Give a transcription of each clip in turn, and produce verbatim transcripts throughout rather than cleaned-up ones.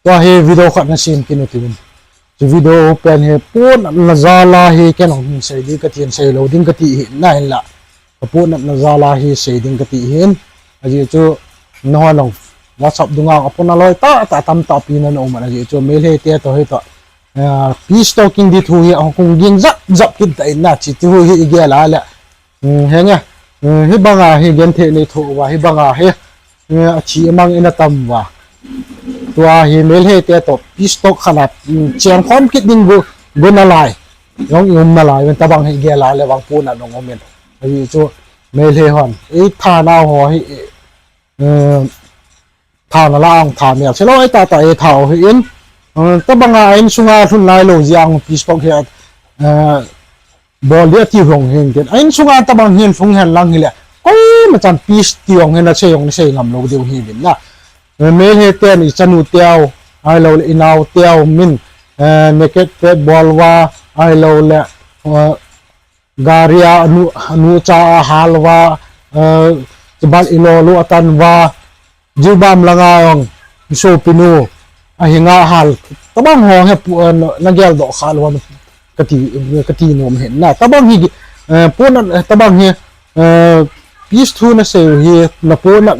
Tua hi video khat nasem kit u tin. Chu video pen hi pohnatna jal a hi ken hung sei ding kati, sei lou ding kati hi nahin la. Ka pohnatna jal a hi sei ding kati hin. Ajeh chu nahon WhatsApp dunga a pona loi tah tah tamtah pi na um ahi, ajeh chu Meitei te toh hi toh peace talking di thu hi ahung ging jap jap kit ta in na, chi thu hi igel a le. Henge, hibanga hi genthei nei tho uva, hibanga hi athi amang in atam uva. Tua hi Meitei te toh peace talk khat a cheng khom kit ding gu, gu nalai, jong i um nalai, ven tabang hi gel a le vang pohnat ong um in. Ajeh chu Meitei hon eitha nau ho hi, tha nala ong tha mel se lou, eitah tah eitha u hi in. Tabanga insunga lhun nailou jeh a peace talk hi bol ding ati hong hin tin. A insunga tabang hin lhung hen lang hile, koima chan peace ti hong hin asei hong sei ngam lou diu hi vin na. Meitei ten i chanu teu, ahilou le i nao teu min naked rape bol uva, ahilou le gari a anu, anu cha ahal uva, chuban i lou lou atan uva, Jiribam langa jong i sopinu ahinga hal, tabang ho hi nagel doh kha lou ham kati, kati nom hin na. Tabang hi pohnat, tabang hi peace thu nasei u hi, na pohnat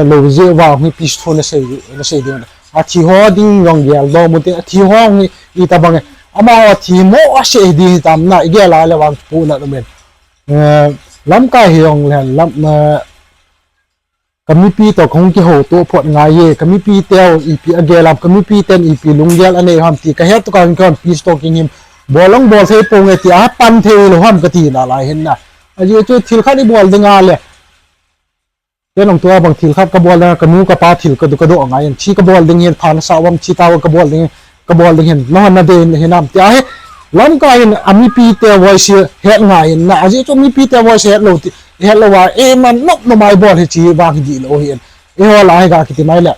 lou jeh uva hi peace thu nasei, nasei ding. Athi ho ding jong gel doh mu tin, athi ho hi itobang e, amaho athi mo ase ding hitam na, igel a le vang pohnat um in. Lamkai hi jong le lam, ka mipi toh kahung kihouto phot ngai e, ka mipi teu ipi agel ham, ka mipi ten ipi lunggel anei ham ti kahet toh kahung kihon peace talking hi bol ong bol thei ponge ti a pan thei lou ham kati nalai hin na. Ajeh chu thil khat i bol ding a le, ken jong tua bang thil khat ka bol ding a, ka nu ka pa thil ka doh, ka doh ngai in, thi ka bol ding hin, tha nasah uvam, thi tao ka bol ding, ka bol ding hin, nahon nadei hinam ti ahi. Lamkai hin a mipi te voice het ngai in na, ajeh chu mipi te voice het lou ti, het lou a, eiman nop nop a i bol hi chi vang hi dih lou hin. Eiho lah a hi ga kiti mai le,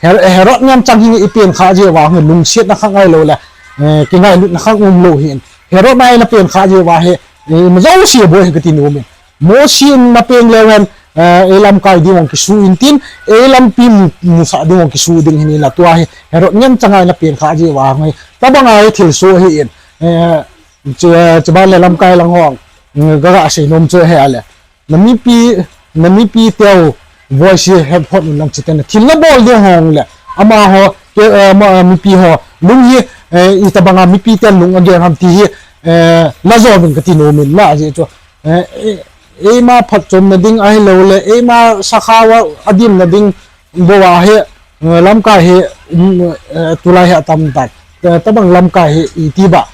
Herod ngen chang hi i pen kha jeh uva hi lungsetna khat ngai lou le, kingailutna khat um lou hin. Herod na i na pen kha jeh uva hi ima jouse boi hi kati nom in. Mosi in na peng leu hen, ei lamkai ding ong kisu in tin, ei lampi mu, musah ding ong kisu ding hin la, tua hi Herod ngen chang a i na pen kha jeh uva hi tabang a hi thilsoh hi in. Chuban le lamkai lang ho, ka ga sei nom chu hi a le, na mipi, na mipi teu voice hi het phot un lang, chiten thil na bol ding hong le, amaho, mipi ho lung hi itobang a mipi ten lung agel ham ti hi la jo vin kati nom in la, ajeh chu eima phatchomna ding ahilou le eima sakha uva adimna ding bou a hi lamkai hi tulai hi atam tan, tabang lamkai hi iti ba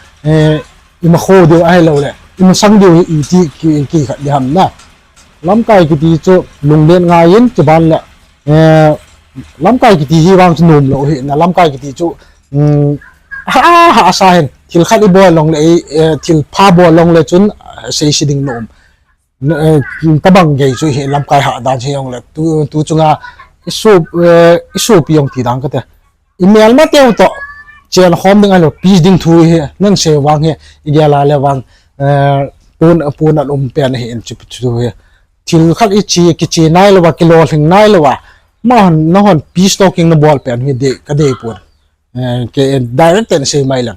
ima kho diu ahilou le ima sang diu hi iti ki, kikhat ding ham na. Lamkai kiti chu lunglen ngai in, chuban le lamkai kiti hi vang chu nom lou hi na, lamkai kiti chu ha, hahsa hin thil khat i bol long le, thil pha bol long le chun seise ding nom. Tabang gei chu hi lamkai hahdan hi jong le tu, tu chunga i sopi jong ti dang kate, i melma teu toh chen khom ding ahilou, peace ding thu hi nasei vang hi igel a le vang pon, pohnat um pen hi in chu, chu hi thil khat i chi, kichi nailouva, kilolhing nailouva, ma nahon peace talking na bol pen hi dei, ka dei pon. Direct in sei mai lang.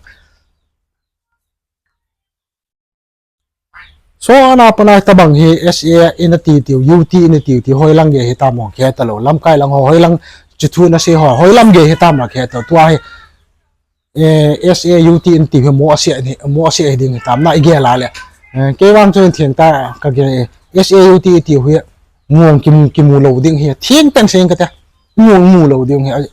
So ana pana tabang hi S A in ati tiu, U T in ati tiu, hoilang gei hitam hong kihe talou, lamkai lang ho hoilang, chu thu nasei ho hoilang gei hitam la kihe talou, tua hi S A U T in ati hi mo ase hi, mo ase hi ding hitam na igel a le. Kei vang chu theng ta ka gel, S A U T ati hi mu kimu lou ding hi, theng teng seng kate, mu, mu lou ding hi,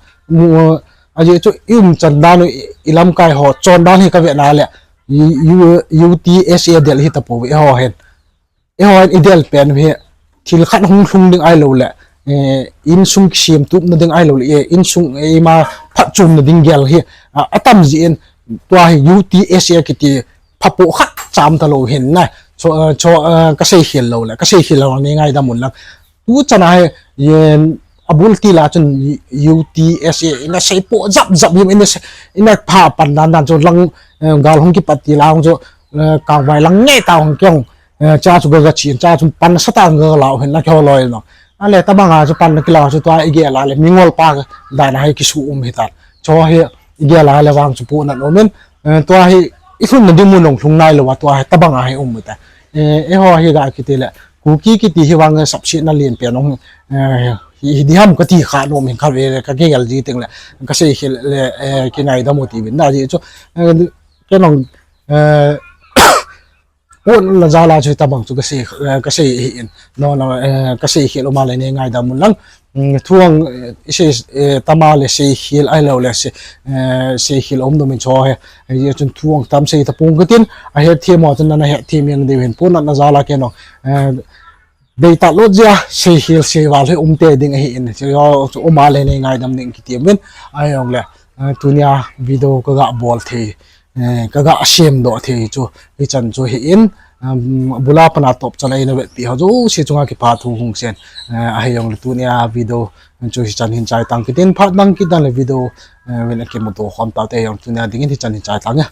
ajeh chu i umchan dan u, i lamkai ho chondan hi ka vena le U T S A del hi tapou eiho hin. Eiho hin idel pen hi thil khat hung lhung ding ahilou le insung kisem tupna ding ahilou le insung eima phatchomna ding gel hi atam jeh in tua hi U T S A kiti phapoh khat cham talou hin na. Chu, chu ka seikhel lou le, ka seikhel lou nei ngaidam un lang. Tuchan a hi abul til a chun U T S A ina seipoh jap jap jin, ina pha pan dan dan chu lang, gal hung kipat til a hung chu kangvai lang ngei ta hung kihong, cha chu ga, ga chin, cha chu pan sat a ga lau hin na kihou loi no. Ale tobanga chu panna kilah chu tua igel a le mingol pa dan a hi kisu um hitan. Chu hi igel a le vang chu pohnat um in, eh, tua hi ilhunna ding mun jong lhung nailou a tua hi tobanga hi um ta. Eh, eiho hi ga kiti le Kuki kiti hi vang sapsetna lenpen jong, eh, hi, hi diham kati kha nom in khatvei le kagel ji teng le kaseikhelh le, eh, kingaidam u tivin na ji chu, eh, kei jong, eh, pohnatna jal a chu tobang chu kasei, eh, kasei hi in. No, no, eh, kaseikhel um a le nei ngaidam un lang. Mm, thu jong, eh, isei, eh, tam a le seikhel ahilou le sei, eh, seikhel um nom in chu hi. Hijeh chun thu jong tam sei tapong katin, ahetthem ho chun nana hetthem jeng diu hin pohnatna jal a kei jong, eh, deitah lou jeh a seikhel seival hi um tei ding ahi in. Chu um a le nei ngaidam ding kiti uvin. Ahijongle, eh, tunia video kaga bol thei, eh, kaga semdoh thei chu hichan chu hi in, um, bul a pat a topchan a eina vetpi ho jouse chunga kipa thu hung sei in, eh, ahijongle tunia video chu hichan hin chai tang kitin, phat dang kit dang le video, eh, vin akimuto khom taute, ahijong tunia dingin hichan hin chai tang e.